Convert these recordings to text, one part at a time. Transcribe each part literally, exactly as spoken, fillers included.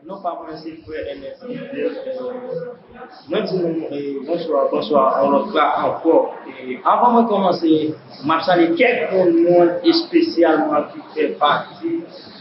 Non pa mwen se frè Ernest Rivière. Mwen di nou, eh, bonswa, bonswa, yon lòt fwa ankò. Eh, avan mwen kòmanse, m ap salye kèk moun espesyalman ki fè pati,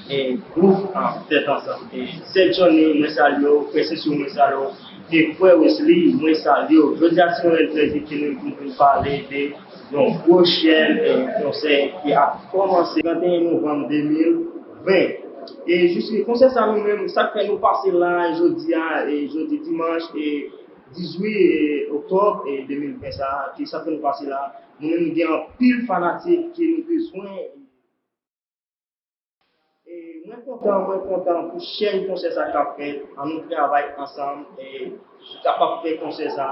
eh, gwoup, ah, Tèt Ansanm. Eh, Sè Johnny, mwen salye w, frè Sensou, mwen salye w, e frè Wesley, mwen salye w. Jodi a se yon lè trè itil ke nou vin pale de yon pwochèn, eh, konsè ki ap kòmanse trannteyen novanm de mil ven. E jis konsè sa nou menm, sa k fè nou pase la jodi a, e jodi dimanch, e dizuit, e oktòb, e de mil ven sa, ki sa k fè nou pase la, nou menm nou gen anpil fanatik ke nou bezwen. E mwen kontan, mwen kontan pou chèn konsè sa k ap fèt. An nou travay ansanm e pou kapab fè konsè sa.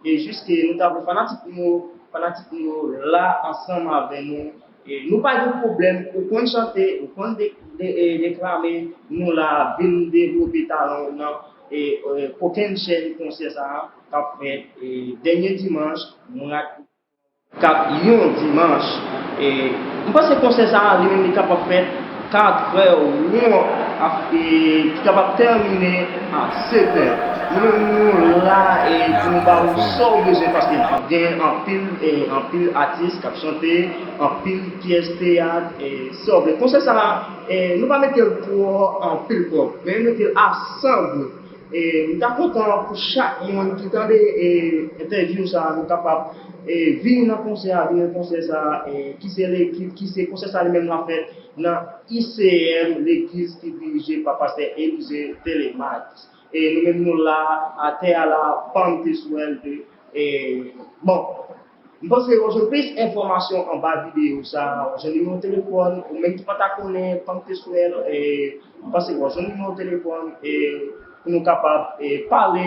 E jis ke nou ta vle fanatik nou, fanatik nou la ansanm avè nou. E nou pa gen pwoblèm, ou konn chante, ou konn de, de, e deklame, nou la vin devlope talan w nan e, e kokenn chèn konsè sa k ap fèt e dènye dimanch mwa k ap yon dimanch. E m panse konsè sa a, li menm, li kapab fèt katrè won, ap, e ki kapab tèmine a setè. Nou menm, nou la e pou nou ba ou sa w bezwen, paske gen anpil, e anpil atis k ap chante, anpil pyès teyat, e sa w vle. Konsè sa a, e nou pa mete l twò anpil kòb, men mete l a san goud. E m ta kontan pou chak moun ki tande, e entèvyou sa a, nou kapab, e vini nan konsè a, vini nan konsè sa a, e ki se legliz, ki se konsè sa a li menm l ap fèt nan I C M, legliz ki dirije pa pastè Élisée Telemaque. E nou menm nou la, atè a la, Palm Tree World, e bon, m panse w ap jwenn plis enfòmasyon anba videyo sa a. W ap jwenn nimewo telefòn, ou menm ki pa ta konnen Palm Tree World, e m panse w ap jwenn nimewo telefòn, e pou nou kapab, e pale.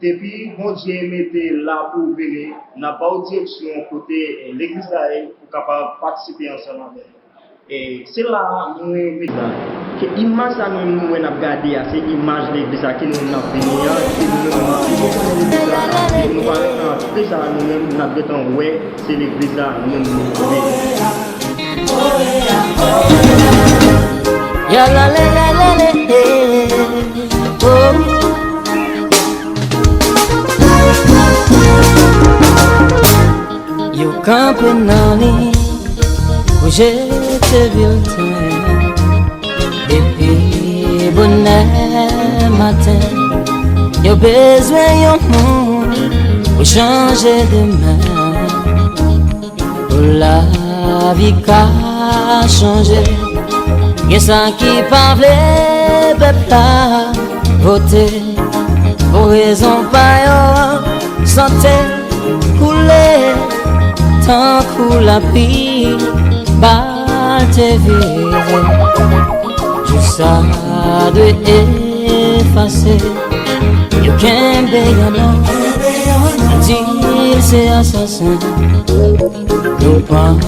Depi Bondye mete l la pou w vini, n ap ba w direksyon kote, e legliz la ye, pou w kapab patisipe ansanm avè nou. E se la a mwen met la. Ke imaj sa nou menm nou wè n ap gade a, se imaj legliz la ke nou menm n ap vini an, ke nou menm nou ap vini konnen legliz la, e nou pa ret nan antre sa a, nou menm n ap gentan wè se legliz la nou menm nou vini. Ya la la la la la, eh, oh. Yo kanpe nan li pou jete bilten. Depi bonè maten, yo bezwen yon moun pou chanje demen. Pou lavi ka chanje, gen sa ki pa vle pèp la vote. Pou rezon pa yo, sante koule tankou lapli bal te vire. Jou sa dwe efase. Yo kenbe yon nonm, di l se asasen. Nou pran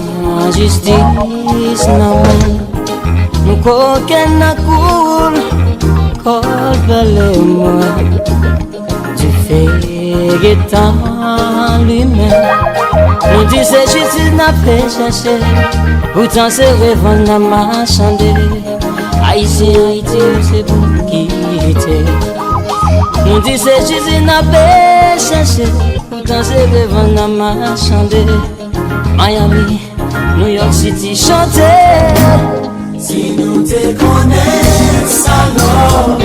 jistis nan men nou, kokenn nan kou l, kò l pèlen mwen. Dife gentan limen. Nou di se jistis n ap chèche, poutan se revanj n ap machande. Ayisyen Ayiti, se pou kite. Nou di se jistis n ap chèche, poutan se revanj n ap machande. Miami, New York City, chante. Si nou te konnen sa lò,